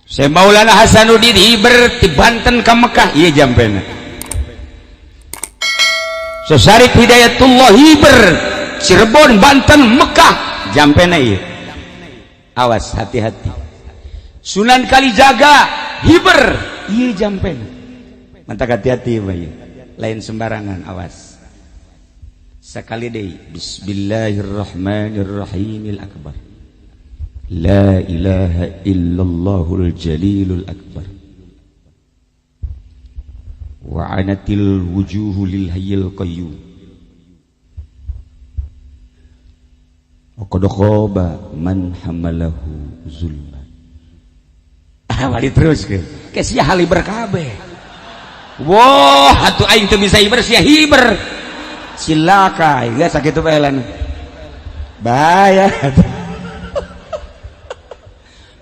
Syekh Maulana Hasanuddin hiber di Banten ka Mekah ieu jampena. Syekh Syarif Hidayatullah hiber Cirebon, Banten, Mekah jampena ieu. Awas hati-hati. Sunan Kalijaga hiber ieu jampena. Mantak hati-hati mah ieu. Lain sembarangan, awas. Sekali deui bismillahirrahmanirrahimil akbar. La ilaha illallahul jalilul akbar. Wa anatil wujuhu lil hayyil qayyum. Wa qad khaba man hamalahu zulma. Ah wali terus ke. Ke sia haliber kabeh. Wah, atuh aing teu bisa hiber sia hiber. Cilaka, geus sakitu bae lan. Bahaya.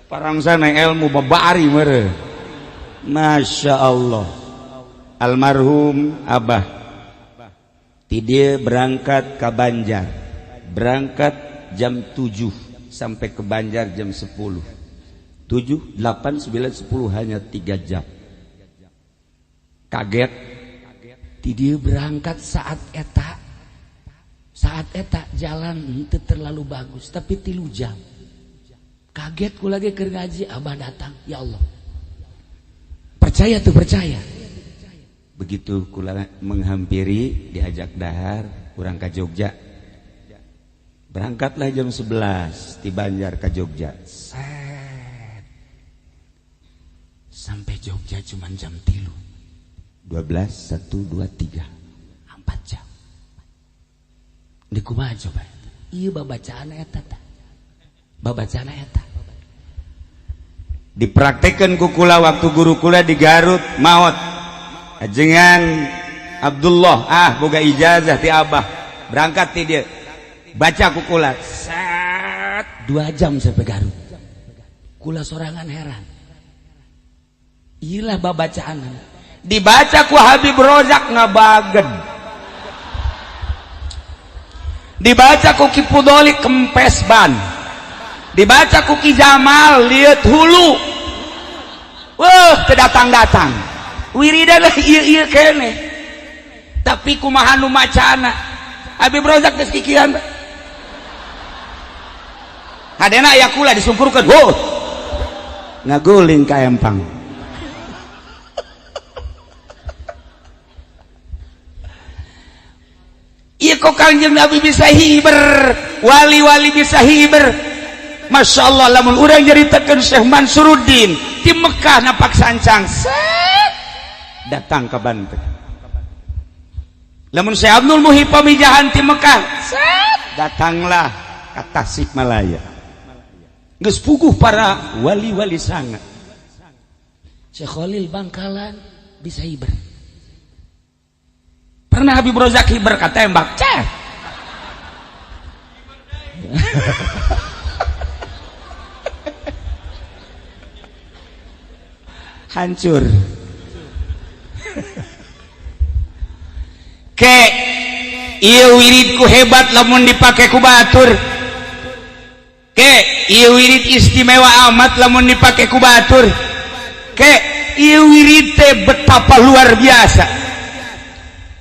Parangsana ilmu babari mere. Masya Allah. Almarhum Abah ti dieu berangkat ke Banjar. Berangkat jam 7 sampai ke Banjar jam 10. 7, 8, 9, 10 hanya 3 jam. Kaget. Ti dieu berangkat saat eta. Saat eta jalan henteu terlalu bagus tapi 3 jam. Kaget ku lagi keur ngaji, Abah datang, ya Allah. Percaya tuh percaya. Begitu kula menghampiri, diajak dahar, kurang ke Jogja. Berangkatlah jam 11 di Banjar ke Jogja. Set. Sampai Jogja cuman jam 3. 12, 1, 2, 3. 4 jam. Di kumaha coba? Ieu babacaan eta tah. Babacaan eta. Dipraktekan ku kula waktu guru kula di Garut maot. Ajengan Abdullah ah boga ijazah ti Abah. Berangkat ti dia. Baca ku kula. Set 2 jam sampai Garut. Kula sorangan heran. Iyalah babacaan. Dibaca ku Habib Rozak ngabagen. Dibaca ku Ki Pudoli kempes ban. Dibaca ku Ki Jamal lihat hulu. Wah, kedatang-datang. Wiridan lah ieu-ieu keneh. Tapi kumaha nu macana? Habib Rozak geus kikian. Hadena aya kula disungkurkeun. Huh. Ngaguling ka empang. Ieu kok Kangjeng Nabi bisa hiber, wali-wali bisa hiber. Masya Allah, lamun urang nyaritakeun Syekh Mansuruddin di Mekah napak sancang, set datang ke Banten. Lamun Syekh Abdul Muhyi pamijahan di Mekah, set datanglah ke Tasikmalaya. Geus puguh para wali-wali sangat. Syekh Khalil Bangkalan bisa hiber. Pernah Habib Rozak hiber katembak, ceh. Hancur. Ke ieu wiridku hebat lamun dipake ku batur. Ke ieu wirid istimewa amat lamun dipake ku batur. Ke ieu wirid teh betapa luar biasa.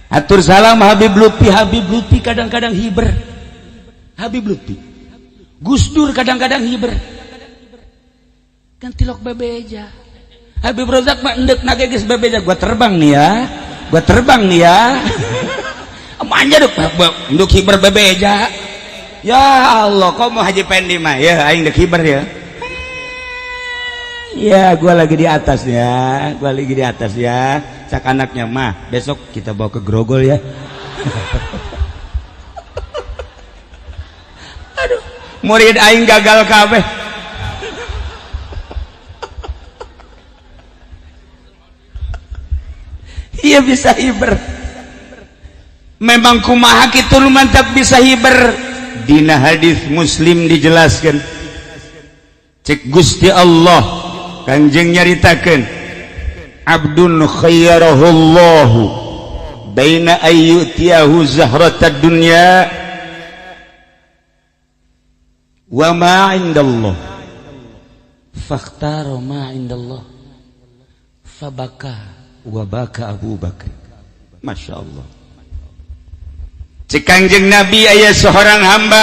Atur salam Habib Lutfi, Habib Lutfi kadang-kadang hiber. Habib Lutfi. Gus Dur kadang-kadang hiber. Kan tilok bebeja. Habib Rozak mah endek nage geus bebeja, gua terbang nih ya. Gua terbang nih ya. Manja duk endek hiber bebeja. Ya Allah, kok mau Haji Pendi mah ya aing dek hiber ya. Ya, gua lagi di atas ya. Gua lagi di atas ya. Cak anaknya mah, besok kita bawa ke Grogol ya. Aduh, murid aing gagal kabeh. Iya bisa hiber. Memang kumaha kitu nu mantap bisa hiber. Dina hadis Muslim dijelaskan. Cek Gusti Allah Kanjeng nyaritakeun abdun khayyarahullahu baina ayyutiyahu zahratad dunya wa ma indallah Fakhtara ma indallah fabaka wa baka Abu Bakar. Masya Allah. Cek Kangjeng Nabi, aya seorang hamba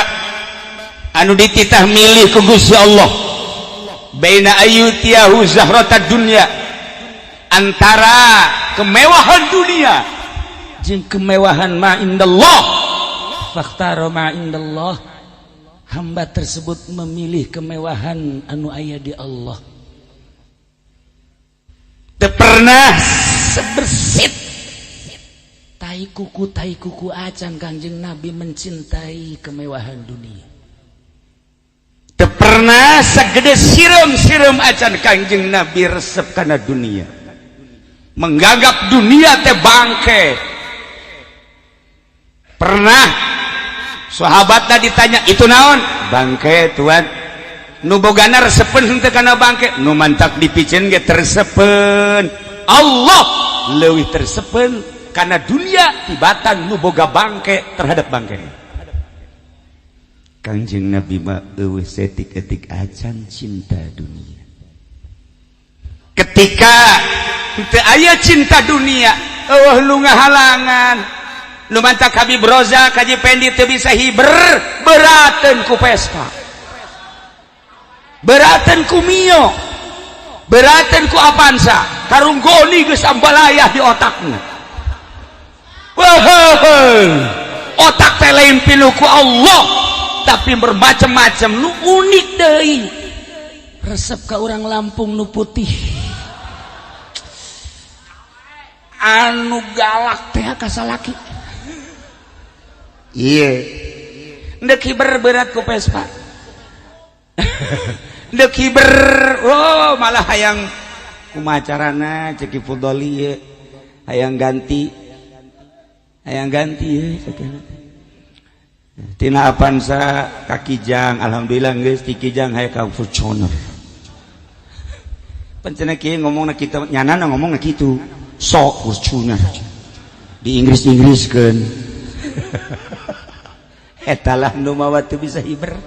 anu dititah milih ku Gusti Allah, baina ayyutiyahu zahratad dunya, antara kemewahan dunia jeung kemewahan ma indallah. Fakhtara ma indallah, hamba tersebut memilih kemewahan anu aya di Allah. Teu pernah sebersit tai kuku acan Kangjeng Nabi mencintai kemewahan dunia. Teu pernah segede sireum-sireum acan Kangjeng Nabi resep kana dunia, menganggap dunia teh bangke. Pernah sahabat ditanya, "Itu naon?" "Bangke, tuan." "Nu bogana resepen henteu kana bangke?" "Nu mantak dipiceun ge tersepen." Allah leuwih tersepen karena dunia tibatan nu boga bangke terhadap bangke. Kangjeng Nabi mah euweuh setik-etik acan cinta dunia. Ketika teu aya cinta dunia, euweuh nu ngahalangan. Nu mantak Habib Roza Kaji Pendi teu bisa hiber, berateun ku Vespa, berateun ku Mio, berateun ku Avanza, karung goni geus ambalayah di otakna. Wah, otak teh lain pilu ku Allah, tapi bermacam-macam. Nu unik deui, resep ka orang Lampung nu putih anu galak teh ka salaki. Iya, ndek hiber berat ku Vespa, ndek hiber. Oh, malah hayang kumaha carana, cek Fudoli ye, hayang ganti, hayang ganti ye, cek tina Avanza ka Kijang. Alhamdulillah geus ti Kijang hayang ka Fortuner. Pencena kieu ngomongna, kita nyana ngomongna kitu sok Fortuner di Inggris-Inggriskeun. Etalah nu mawa teu bisa hiber,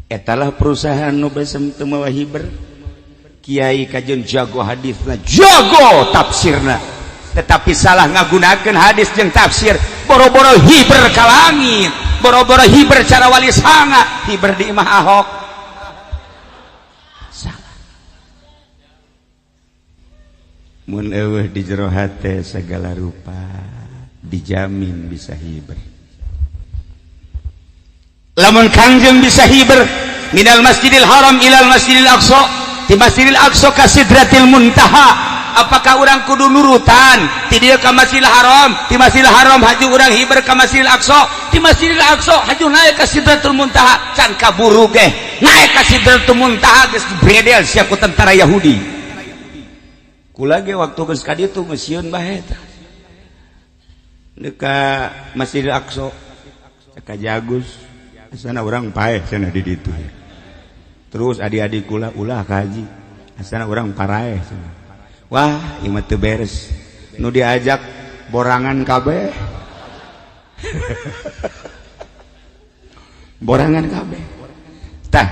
etalah perusahaan nu besem teu mawa hiber. Kiai kajen jago hadisna, jago tafsirna, tetapi salah ngagunakeun hadis jeung tafsir. Boro-boro hiber ka langit, boro-boro hiber cara Wali Sanga, hiber di imah Ahok salah. Mun eueuh di jero hate segala rupa, dijamin bisa hiber. Lamun Kangjeng bisa hiber minal Masjidil Haram ilal Masjidil Aqsa, di Masjidil Aqsa ka Sidratil Muntaha, apakah orang kudu nurutan ti dieu ka Masjidil Haram, di Masjidil Haram haju urang hiber ka Masjidil Aqsa, di Masjidil Aqsa haju naik ka Sidratul Muntaha? Can kaburu ge naik ka Sidratul Muntaha geus dibredel sia ku tentara Yahudi. Kula ge waktu geus ka ditu geus sieun bae tah ka Masjidil Aqsa ka Jagus sana urang paeh cenah di ditu. Terus adik-adik kula, "Ulah ka haji, asana urang paraeh cenah." Wah, ieu mah teu beres, nu diajak borangan kabeh, borangan kabeh. Tah,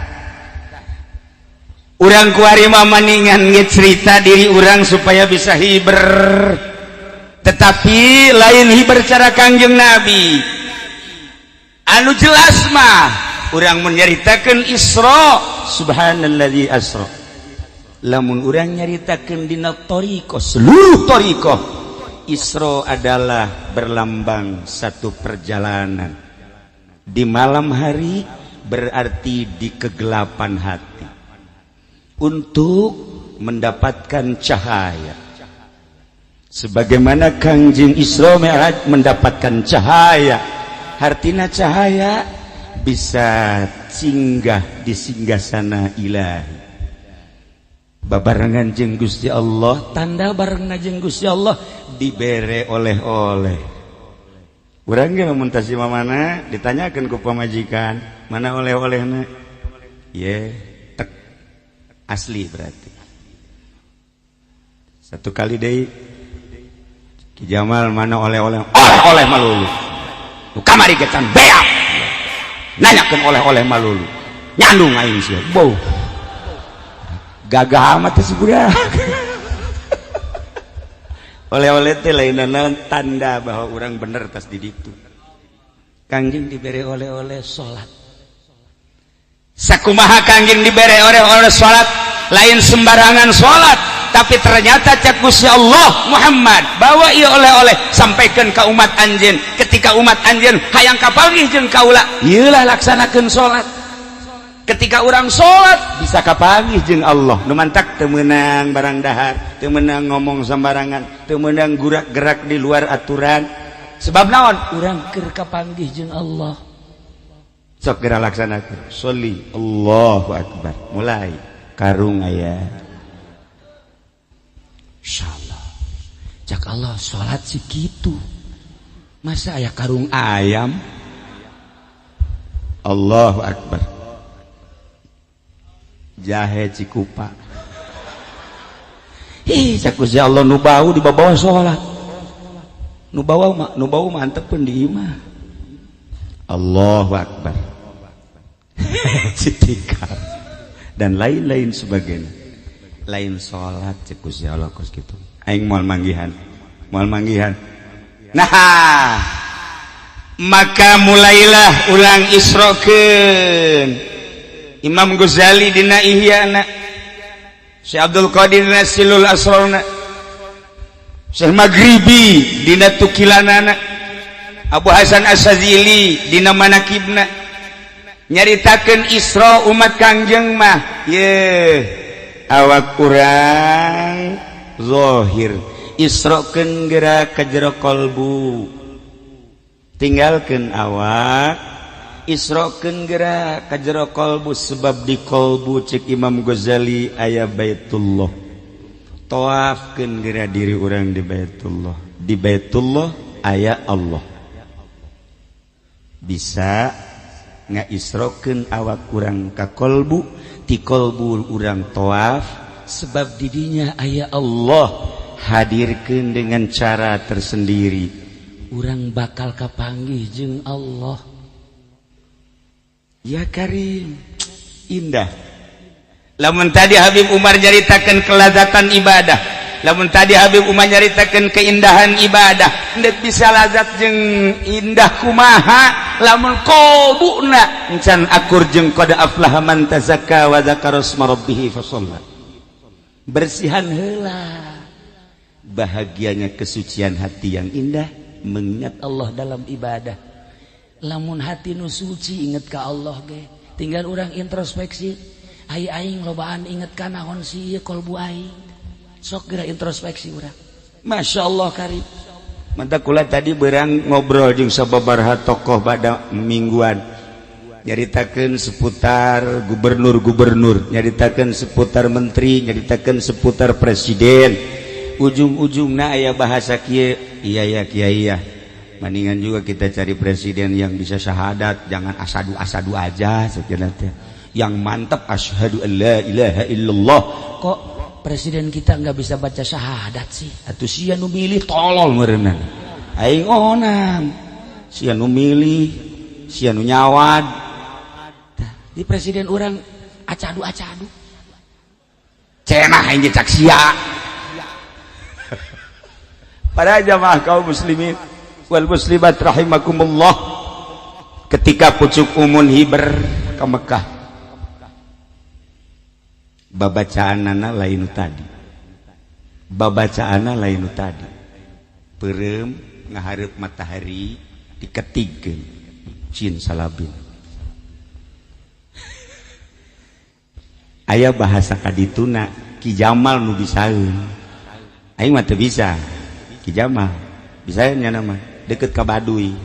urang kuari mah maningan cerita diri urang supaya bisa hiber, tetapi lain hiber cara Kangjeng Nabi. Anu jelas mah urang menyaritakan Isra, subhanalladzi asra. Lamun urang nyaritakan dina thoriqoh, seluruh thoriqoh, Isra adalah berlambang satu perjalanan di malam hari, berarti di kegelapan hati untuk mendapatkan cahaya, sebagaimana Kangjeng Isra Mi'raj mendapatkan cahaya. Hartina cahaya bisa singgah di singgasana ilahi, babarengan jeung Gusti Allah. Tanda bareng jeung Gusti Allah dibere oleh-oleh. Urang ge lamun tas mana ditanyakeun ku pamajikan, "Mana oleh-olehna?" Ye tek asli berarti. Satu kali deui, "Ki Jamal, mana oleh-oleh?" "Oleh-oleh malulu. Nu kamari ge can beak nanyakeun oleh-oleh malulu." Nyandung aing sia. Bau. Gagah amat teh si budak. Oleh-oleh teh lain tanda bahwa orang bener tas di ditu. Kangjeng dibere oleh-oleh salat. Sakumaha Kangjeng dibere oleh-oleh salat, lain sembarangan salat, tapi ternyata cek Gusti Allah, Muhammad bawa ieu oleh-oleh, sampaikan ke umat anjeun. Ketika umat anjeun hayang kapanggih jeung kaula, ieu lah, laksanakeun salat. Ketika orang salat bisa kapanggih jeung Allah. Nu mantak teu meunang barang dahar, teu meunang ngomong sembarangan, teu meunang gerak-gerak di luar aturan. Sebab naon? Urang keur kapanggih jeung Allah. Sok geura laksanakeun. Sholli, Allahu akbar. Mulai karung aya. Insyaallah. Cak Allah, salat sih kitu. Masa aya karung ayam? Allahu akbar. Jahe Cikupa. Ih, cak Gusti Allah, nu bau dibawa salat. Nu bau mah, nu bau mantep di imah. Allahu akbar. Citikar dan lain-lain sebagainya. Lain salat cek Gusti Allah kos kitu. Aing moal manggihan. Moal manggihan. Nah, maka mulailah ulang isrokeun. Imam Ghazali dina Ihya, Syekh Abdul Qadir dina Sirrul Asrarna, Syekh Maghribi dina Tukilanana, Abu Hasan Asy-Syadzili dina Manakibna nyaritakeun Isra umat Kangjeng mah ye awak urang zahir, isrokeun geura ka jero kolbu, tinggalkeun awak, isrokeun geura ka jero kolbu, sebab di kolbu cek Imam Ghazali aya Baitullah. Tawafkeun geura diri urang di Baitullah, di Baitullah aya Allah. Bisa ngaisrokeun awak urang ka kolbu, ti kolbu urang tawaf, sebab didinya aya Allah. Hadirkeun dengan cara tersendiri, urang bakal kapanggih jeung Allah. Ya Karim, indah. Lamun tadi Habib Umar nyaritakan kelazatan ibadah, lamun tadi Habib Umar nyaritakan keindahan ibadah, ndek bisa lazat jeung indah kumaha lamun kolbuna encan akur jeung qad aflaha man tazakka wa dzakara asma rabbih fasalla. Bersihan heula bahagianya kesucian hati yang indah mengingat Allah dalam ibadah. Lamun hati nu suci inget ka Allah ge, tinggal urang introspeksi, ai aing lobaan inget ka naon sih ieu kolbu aing? Sok geura introspeksi urang. Masya Allah Karim. Mantap, kula tadi berang ngobrol jeung sababaraha tokoh pada mingguan, nyaritakeun seputar gubernur-gubernur, nyaritakeun seputar menteri, nyaritakeun seputar presiden. Ujung-ujungna aya bahasa kieu, "Iya ya, kiai ya, mendingan juga kita cari presiden yang bisa syahadat, jangan asadu asadu aja sekian teh, yang mantap asyhadu an la ilaha illallah. Kok presiden kita nggak bisa baca syahadat sih?" Atuh sia nu milih tolol meureunna. Aing onam, sia nu milih, sia nu nyawad. Tah, di presiden orang acadu acadu cenah. Aing ge cak sia. Para jamaah kaum muslimin wal muslimat rahimakumullah, ketika pucuk umun hiber ke Mekah, babacaanana lain tadi, babacaanana lain tadi. Peureum ngahareup matahari, diketigkeun cin salabin. Aya bahasa kadituna, Ki Jamal nu bisaeun, aing mah teu bisa. Ki Jamal bisa nyana mah, deket ka Baduy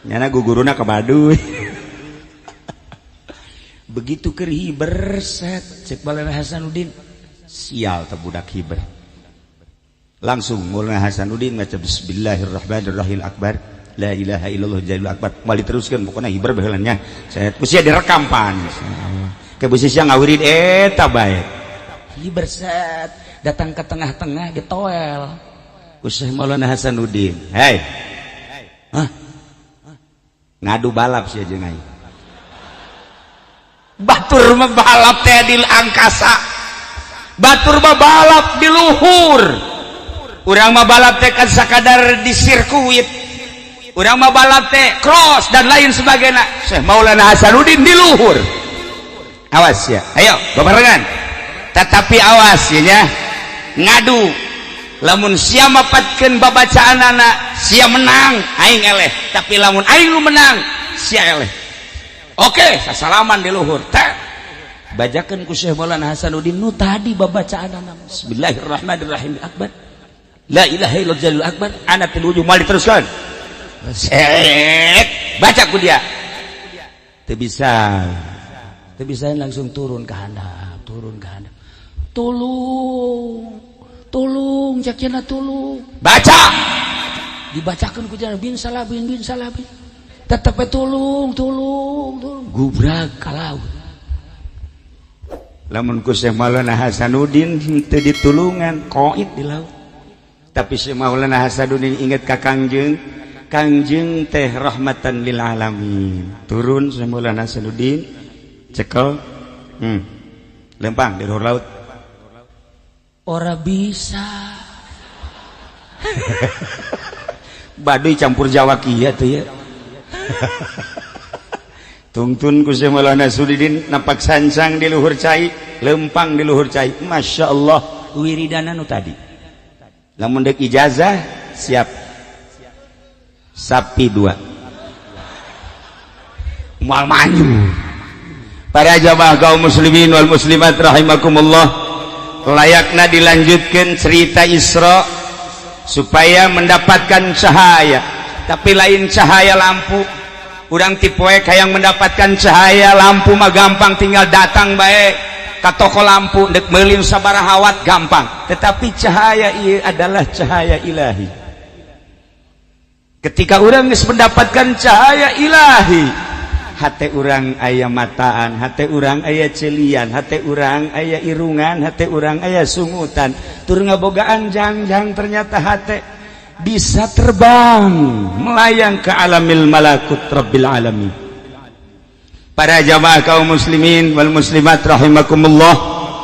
nyana, guguruna ka Baduy. Begitu keur hiber, set, cek Maulana Hasanuddin, "Sial teh budak hiber." Langsung Maulana Hasanuddin maca bismillahirrahmanirrahim, akbar la ilaha illallah jalil akbar. Moal diteruskeun, pokoknya hiber baheula nya. Saya kusia direkam pan ke bisi ngawirid eta bae. Hiber, set, datang ke tengah-tengah, ditoel ku Syekh Maulana Hasanuddin, "Hei, hah, ngadu balap sih jeung aing." Batur mah balap teh di angkasa, batur mah balap di luhur, urang mah balap teh kan sakadar di sirkuit, urang mah balap teh cross dan lain sebagainya. Syekh Maulana Hasanuddin di luhur. Awas ya, ayo babarengan. Tetapi awas ya nya, ngadu lamun sia mapatkeun babacaan anak sia menang, aing eleh. Tapi lamun aing nu menang, sia eleh. Oke, sasalaman di luhur teh, bacakeun ku Syekh Maulana Hasanuddin nu tadi babacaan anak. Bismillahirrahmanirrahim, akbar, la ilaha illallah akbar, anak tilu mal diteruskan set, baca ku dia teu bisa, teu bisa, langsung turun ke handap, turun ke handap. "Tolong, tolong," cek cenah, "tolong." Baca, dibacakan ku cenah bin salabin bin salabin, tetep we "tolong, tolong, tolong". Gubrak ka laut. Lamun ku Syekh Maulana Hasanuddin teu ditulungan, koit di laut. Tapi Syekh Maulana Hasanuddin inget ka Kangjeng. Kangjeng teh rahmatan lil alamin. Turun Syekh Maulana Hasanuddin, cekel, lempang di luar laut. Ora bisa. Baduy campur Jawa kieu tuh ya. Tungtun ku Syekh Maulana Hasanuddin napak sancang di luhur cai, lempang di luhur cai. Masya Allah, wiridana nu tadi. Lamun dek ijazah siap, sapi dua, moal maju. Para jamaah kaum muslimin wal muslimat rahimakumullah, layakna dilanjutkan cerita Isra supaya mendapatkan cahaya, tapi lain cahaya lampu. Urang tipoe yang mendapatkan cahaya lampu mah gampang, tinggal datang baik ke toko lampu, dek meuli sabaraha watt gampang. Tetapi cahaya ieu adalah cahaya ilahi. Ketika urang geus mendapatkan cahaya ilahi, hate urang aya mataan, hate urang aya celian, hate urang aya irungan, hate urang aya sungutan, tur ngabogaan jangjang. Ternyata hate bisa terbang melayang ke alamil malakut rabbil alamin. Para jamaah kaum muslimin wal muslimat rahimakumullah,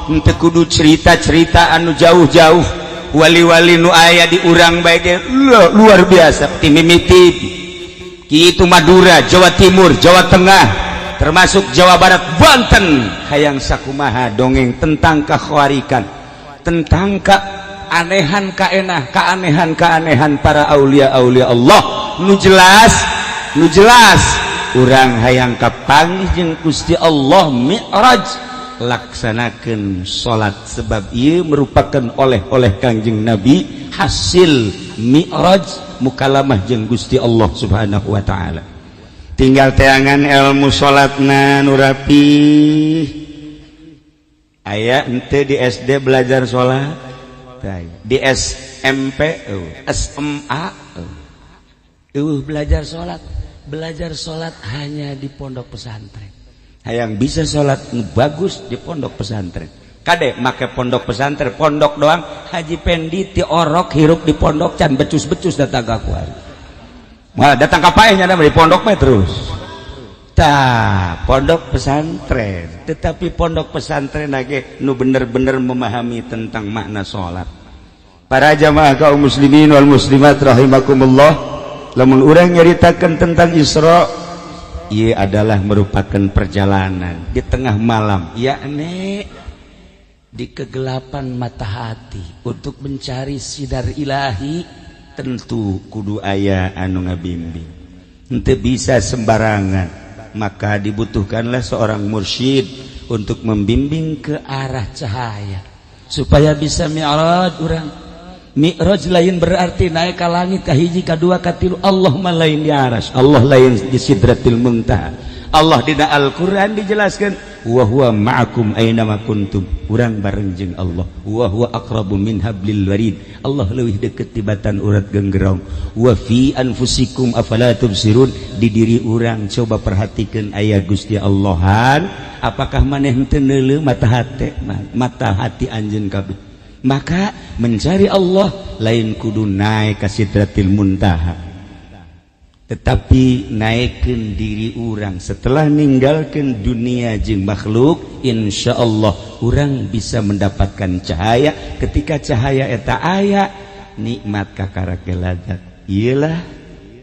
henteu kudu cerita-cerita anu jauh-jauh. Wali-wali nu aya di urang bae luar biasa, ti mimiti kitu Madura, Jawa Timur, Jawa Tengah, termasuk Jawa Barat, Banten. Hayang sakumaha dongeng tentang kekhawarikan, tentang keanehan, kaenah, keanehan, keanehan para aulia aulia Allah. Nu jelas, nu jelas, urang hayang kapanggih jeung Gusti Allah, Mi'raj, laksanakan salat, sebab ia merupakan oleh-oleh Kangjeng Nabi hasil Mi'raj, mukalamah jeung Gusti Allah Subhanahu wa taala. Tinggal teangan ilmu salatna nu rapi. Aya ente di SD belajar salat? Di SMP, SMA belajar salat? Belajar salat hanya di pondok pesantren. Hayang bisa salat bagus di pondok pesantren. Kade make pondok pesantren, pondok doang. Haji Pendi ti orok hirup di pondok, can becus-becus datang ka kuari. Malah datang ka paehnya di pondok mah terus. Tah, pondok pesantren. Tetapi pondok pesantren lagi nu bener-bener memahami tentang makna salat. Para jamaah kaum muslimin wal muslimat rahimakumullah, lamun urang nyaritakeun tentang Isra, ia adalah merupakan perjalanan di tengah malam, yakni di kegelapan mata hati untuk mencari sinar ilahi. Tentu kudu aya anu ngabimbing, henteu bisa sembarangan. Maka dibutuhkanlah seorang mursyid untuk membimbing ke arah cahaya supaya bisa mi'raj. Urang mi'raj lain berarti naik ke langit ka hiji, ka dua, ka tilu. Allah mah lain di aras, Allah lain di sidratil muntaha. Allah dina Al-Qur'an dijelaskan, wa huwa ma'akum aina ma kuntum. Urang bareng jeung Allah. Wa huwa aqrabu min hablil warid, Allah leuwih deukeut tibatan urat genggerong. Wa fi anfusikum afala tubsirun, di diri urang coba perhatikan aya Gusti Allahan. Apakah maneh teu neuleuh mata hati, mata hati anjeun kabeh? Maka mencari Allah lain kudu naik ka sidratil muntaha. Tetapi naikkan diri urang setelah ninggalkan dunia jeung makhluk, insya Allah urang bisa mendapatkan cahaya. Ketika cahaya eta aya, nikmat kakara kelazat. Iyalah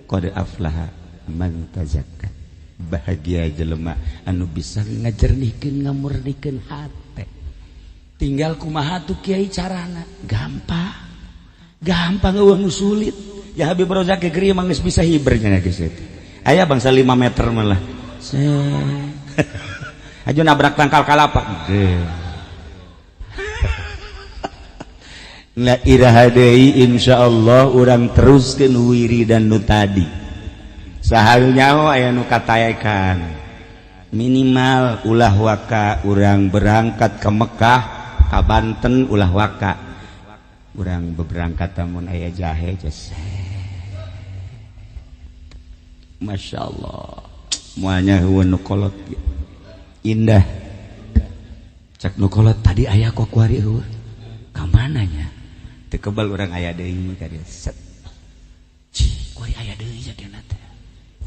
qad aflaha man tazakka. Bahagia jelema anu bisa ngajernihkeun, ngamurnikeun hate. Tinggal kumaha tuh, Kiai, carana? Gampang, gampang, euweuh nu sulit. Ya, Habib Rozak ge mah geus bisa hibernya geus eta. Aya bangsa 5 meter malah. Aja nabrak tangkal kalapa. La iraha deui, insyaallah urang teruskeun wiridan nu tadi. Saha nyaho aya nu kataekan. Minimal ulah waka urang berangkat ke Mekah, ka Banten, ulah waka. Urang beberangkat mun aya jahe jese. Masya Allah, muanya nu kolot indah. Cek nu kolot tadi aya kok kuari, euweuh ka mana nya? Teu kebal urang aya deui ka dieu, set. Ci kuari aya deui jadina teh,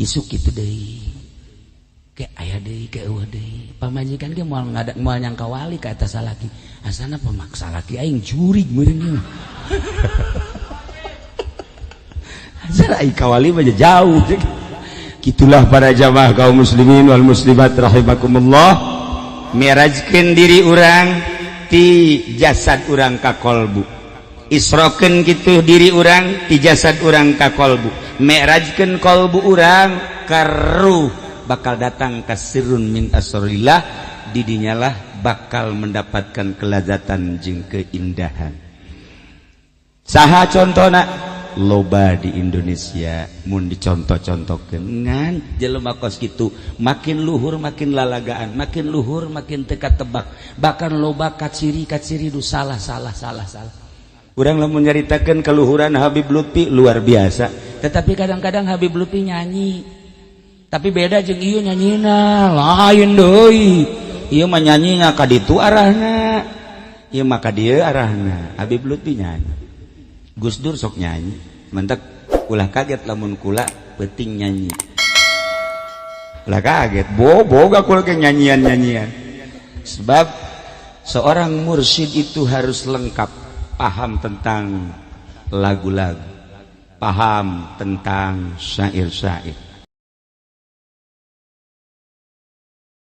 isuk kitu deui ke aya deui, ke euweuh deui. Pamajikan ge moal ngada, moal nyangka wali ka eta salaki. Asana pemaksa laki aing jurig meureun ieu. Asana aing kawali mah jauh. Itulah para jamaah kaum muslimin wal muslimat rahimakumullah, mirajkeun diri urang ti jasad urang ka kolbu, isrokeun kitu diri urang ti jasad urang ka kolbu, mi'rajkeun kolbu urang ka ruh, bakal datang ka sirrun min asrillah. Didinyalah bakal mendapatkan kelazatan jeung keindahan. Saha contona? Loba di Indonesia mun dicontoh-contohkeun. Ngan jelema kos kitu makin luhur makin lalagaan, makin luhur makin teka tebak, bahkan loba kaciri-kaciri du salah, salah, salah, salah. Urang lamun nyaritakeun keluhuran Habib Lutfi luar biasa, tetapi kadang-kadang Habib Lutfi nyanyi, tapi beda jeung ieu nyanyina, lain deui. Ieu mah nyanyina ka ditu arahna, ieu mah ka dieu arahna. Habib Lutfi nyanyi, Gus Dur sok nyanyi. Mentek ulah kaget lamun kula peuting nyanyi, ulah kaget. Boga kula ke nyanyian-nyanyian, sebab seorang mursyid itu harus lengkap, paham tentang lagu-lagu, paham tentang syair-syair.